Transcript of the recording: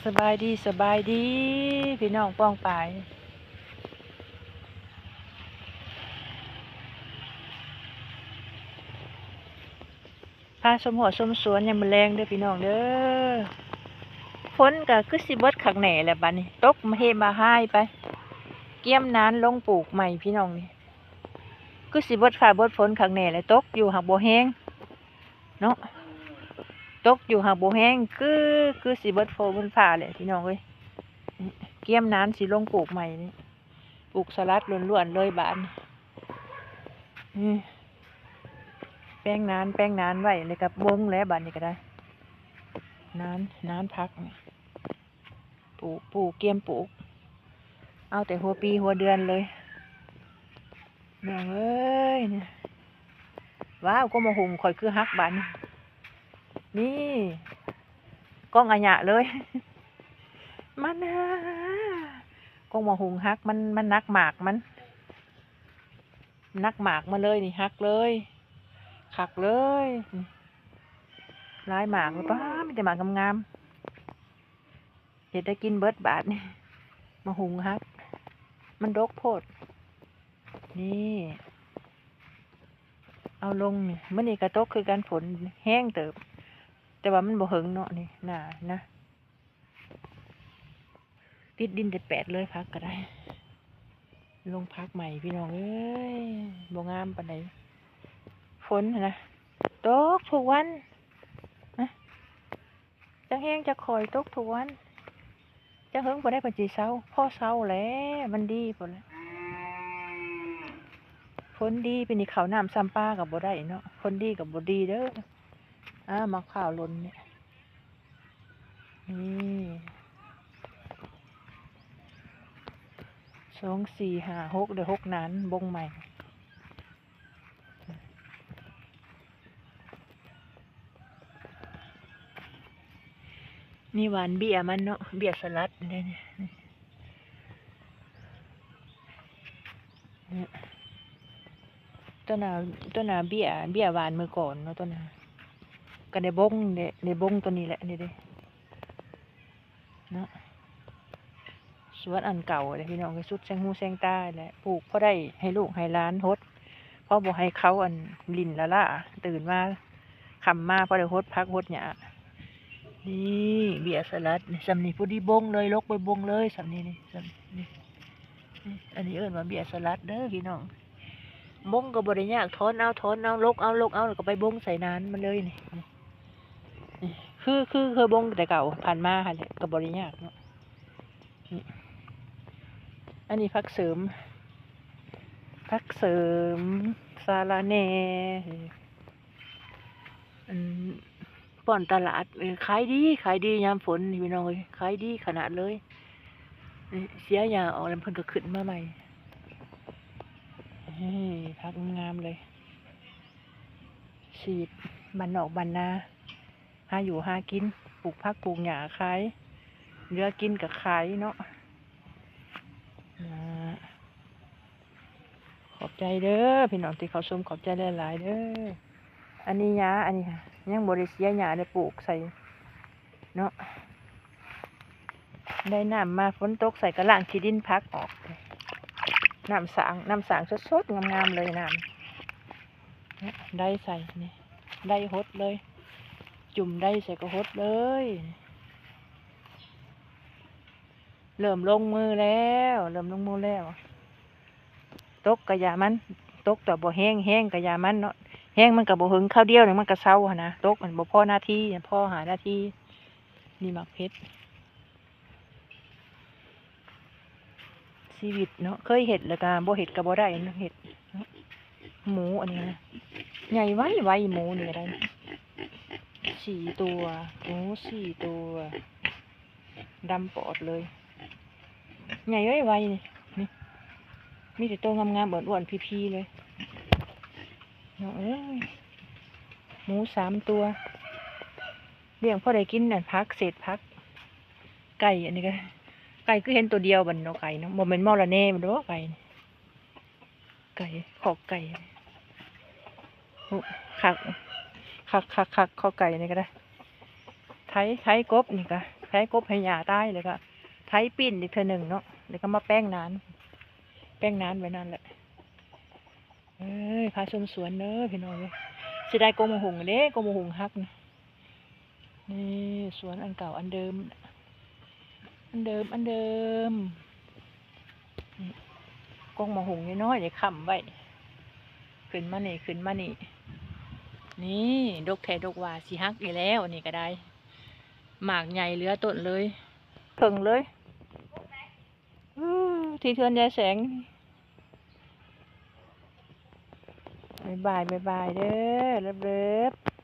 ສະບາຍດີ ສະບາຍດີ ພີ່ນ້ອງປ້ອງປາຍ ພາຊົມຮົ້ວຊົມສວນຍາມມື້ແລງເດີພີ່ນ້ອງເດີ. ຝົນກໍຄືຊິເບິດຄັກແນ່ແຫຼະ ບາດນີ້ຕົກມາເຮມາຮາຍໄປ ກຽມນານລົງປູກໃໝ່ພີ່ນ້ອງນີ້ ຄືຊິເບິດຟ້າເບິດຝົນຄັກແນ່ແຫຼະ ຕົກຢູ່ຫາກບໍ່ແຮງ ເນາະ ຕົກຢູ່ຫາກບໍ່ແຮງ ຄື ຄືຊິເບິດຝົນເບິດຟ້າແຫຼະພີ່ນ້ອງເອີຍ. ກຽມນານຊິລົງປູກໃໝ່ນີ້ ປູກສະຫຼັດລ້ວນໆເລີຍບາດນີ້. ອື ແປງນານ ແປງນານໄວ້ ແລ້ວກໍບົງແຫຼະບາດນີ້ກໍໄດ້ ນານ ນານຜັກນີ້ ປູກ ປູກ ກຽມປູກ ເອົາແຕ່ຫົວປີຫົວເດືອນເລີຍ ນ້ອງເອີຍ. ນີ້ ວ້າວ ກົກໝາກຫຸ່ງຂ້ອຍຄືຫັກບາດນີ້ ນີ້ ກ້ອງອາຍະເລີຍ ມັນ ກົກໝາກຫຸ່ງຫັກ ມັນ ມັນໜັກໝາກມັນ ໜັກໝາກມາເລີຍນີ້ ຫັກເລີຍ ຄັກເລີຍ ນີ້ ຫຼາຍໝາກເລີຍ ປ້າ ມີແຕ່ໝາກງາມໆ ເຮັດໄດ້ກິນເບິດບາດນີ້ ໝາກຫຸ່ງຫັກ ມັນດົກໂພດ. ນີ້ ເອົາລົງນີ້ ມື້ນີ້ກໍຕົກຄືກັນ ຝົນແຮງເຕີບ ແຕ່ວ່າມັນບໍ່ເຫິງເນາະ ນີ້ໜ້ານະ ຕິດດິນແຕະແປດເລີຍ ຜັກກໍໄດ້ ລົງຜັກໃໝ່ພີ່ນ້ອງເອີຍ ບໍ່ງາມປານໃດ ຝົນຫັ້ນນະ ຕົກທຸກວັນ ນະ ຈັກແຮງຈັກຄ່ອຍ ຕົກທຸກວັນ ຈັກເຫິງປານໃດເພິ່ນຊິເຊົາ ພໍເຊົາແຫຼະ ມັນດີພຸ້ນແຫຼະ. ຝົນດີ ປີນີ້ເຂົ້ານ້ຳຊ້ຳປາກໍບໍ່ໄດ້ເນາະ ຝົນດີກໍບໍ່ດີເດີ. ອ້າ ໝາກພ້າວຫຼົ່ນນີ້ ນີ້ ສອງ ສີ່ ຫ້າ ຫົກ ໄດ້ຫົກໜານ ບົງໃໝ່. ນີ້ຫວ່ານເບ້ຍມັນເນາະ ເບ້ຍສະຫຼັດນີ້ ນີ້ ນີ້ ຕົວໜ້າ ຕົວໜ້າເບ້ຍ ເບ້ຍຫວ່ານມື້ກ່ອນເນາະ ຕົວໜ້າ ກໍໄດ້ບົງເດ້ ໄດ້ບົງຕົວນີ້ແຫຼະ ນີ້ເດ້ ເນາະ. ສວນອັນເກົ່າເດ້ພີ່ນ້ອງ ກໍສຸດແຊງຫູແຊງຕາແຫຼະ ປູກພໍໄດ້ໃຫ້ລູກໃຫ້ຫຼານຫົດ ພໍບໍ່ໃຫ້ເຂົາອັນຫຼິ້ນລ້າໆ ຕື່ນມາຄ່ຳມາພໍໄດ້ຫົດຜັກຫົດຫຍ້າ. ນີ້ເບ້ຍສະຫຼັດນີ້ ສ່ຳນີ້ພໍດີບົງເລີຍ ຫຼົກໄປບົງເລີຍ ສ່ຳນີ້ນີ້ ສ່ຳນີ້ ນີ້ ອັນນີ້ເອີ້ນວ່າເບ້ຍສະຫຼັດເດີພີ່ນ້ອງ. ບົງກໍບໍ່ໄດ້ຍາກ ຖອນເອົາ ຖອນເອົາ ຫຼົກເອົາ ຫຼົກເອົາ ແລ້ວກໍໄປບົງໃສ່ໜານມັນເລີຍນີ້. ນີ້ ຄື ຄື ຄືບົງແຕ່ເກົ່າຜ່ານມາຫັ້ນແຫຼະ ກໍບໍ່ໄດ້ຍາກເນາະ. ນີ້ ອັນນີ້ຜັກເສີມ ຜັກເສີມ ສາລະແໜ່ ອັນ ປ້ອນຕະຫຼາດ ເອີ ຂາຍດີ ຂາຍດີຍາມຝົນນີ້ພີ່ນ້ອງເອີຍ ຂາຍດີຂະໜາດເລີຍ. ນີ້ ເສຍຫຍ້າອອກແລ້ວເພິ່ນກໍຂຶ້ນມາໃໝ່. ນີ້ ຜັກງາມເລີຍ ຊີວິດບ້ານນອກບ້ານນາ ຫາຢູ່ຫາກິນ ປູກຜັກປູກຫຍ້າຂາຍ ເຫຼືອກິນກໍຂາຍເນາະ. ຂອບໃຈເດີພີ່ນ້ອງທີ່ເຂົ້າຊົມ ຂອບໃຈຫຼາຍໆເດີ. ອັນນີ້ຫຍ້າ ອັນນີ້ຫາ ຍັງບໍ່ໄດ້ເສຍຫຍ້າ ໄດ້ປູກໃສ່ເນາະ ໄດ້ນ້ຳມາ ຝົນຕົກໃສ່ກໍລ້າງຂີ້ດິນຜັກອອກ ນ້ຳສ້າງ ນ້ຳສ້າງສົດໆງາມໆເລີຍ ນ້ຳ ໄດ້ໃສ່ນີ້ ໄດ້ຫົດເລີຍ ຈຸ່ມໄດ້ໃສ່ກໍຫົດເລີຍ. ເລີ່ມລົງມືແລ້ວ ເລີ່ມລົງມືແລ້ວ. ຕົກກະຢ່າມັນ ຕົກແຕ່ບໍ່ແຮງ ແຮງກະຢ່າມັນເນາະ ແຮງມັນກະບໍ່ເຫິງ ຄາວດຽວໜຶ່ງມັນກະເຊົາຫັ້ນນະ ຕົກ ອັນ ບໍ່ພໍນາທີ ພໍຫ້ານາທີ. ນີ້ໝາກເຜັດ ຊີວິດເນາະ ເຄີຍເຮັດແລ້ວກະບໍ່ເຮັດກະບໍ່ໄດ້ເນາະ ເຮັດເນາະ. ໝູອັນນີ້ນະ ໃຫຍ່ໄວໆ ໝູນີ້ກະໄດ້ ສີ່ຕົວ ໝູສີ່ຕົວ ດຳປອດເລີຍ ໃຫຍ່ໄວໆ ນີ້ ນີ້ ມີແຕ່ໂຕງາມໆ ອ້ວນໆ ພີໆ ເລີຍ ນ້ອງເອີຍ. ໝູສາມຕົວ ລ້ຽງພໍໄດ້ກິນ ອັນ ຜັກ ເສດຜັກ. ໄກ່ ອັນນີ້ກໍໄກ່ ຄືເຫັນຕົວດຽວບັດເນາະ ໄກ່ເນາະ ບໍ່ແມ່ນມໍລະແນບໍ່ດອກ ໄກ່ນີ້ ໄກ່ ຄອກໄກ່. ໂອ້ ຄັກ ຄັກໆໆ ຄອກໄກ່ນີ້ກໍໄດ້ ໄຖ ໄຖກົບນີ້ກໍ ໄຖກົບໃຫ້ຫຍ້າຕາຍ ແລ້ວກໍໄຖປີ້ນອີກເທື່ອໜຶ່ງເນາະ ແລ້ວກໍມາແປງນານ ແປງນານໄວ້ນັ້ນແຫຼະ. ເອີຍ ພາຊົມສວນເດີພີ່ນ້ອງເອີຍ ເສຍດາຍກົກໝາກຫຸ່ງເດ້ ກົກໝາກຫຸ່ງຫັກນະ. ນີ້ສວນອັນເກົ່າອັນເດີມ ອັນເດີມ ອັນເດີມ. ນີ້ກົກໝາກຫຸ່ງນ້ອຍໆ ນີ້ຄ້ຳໄວ້ ຂຶ້ນມານີ້ ຂຶ້ນມານີ້. ນີ້ດົກແທ້ດົກວ່າ ຊິຫັກອີກແລ້ວ ອັນນີ້ກໍໄດ້ ໝາກໃຫຍ່ເຫຼືອຕົ້ນເລີຍ ເຄິ່ງເລີຍ. ອື ທີ່ເຮືອນຍາຍແສງ. ບາຍບາຍ ບາຍບາຍເດີ ເລີບໆ.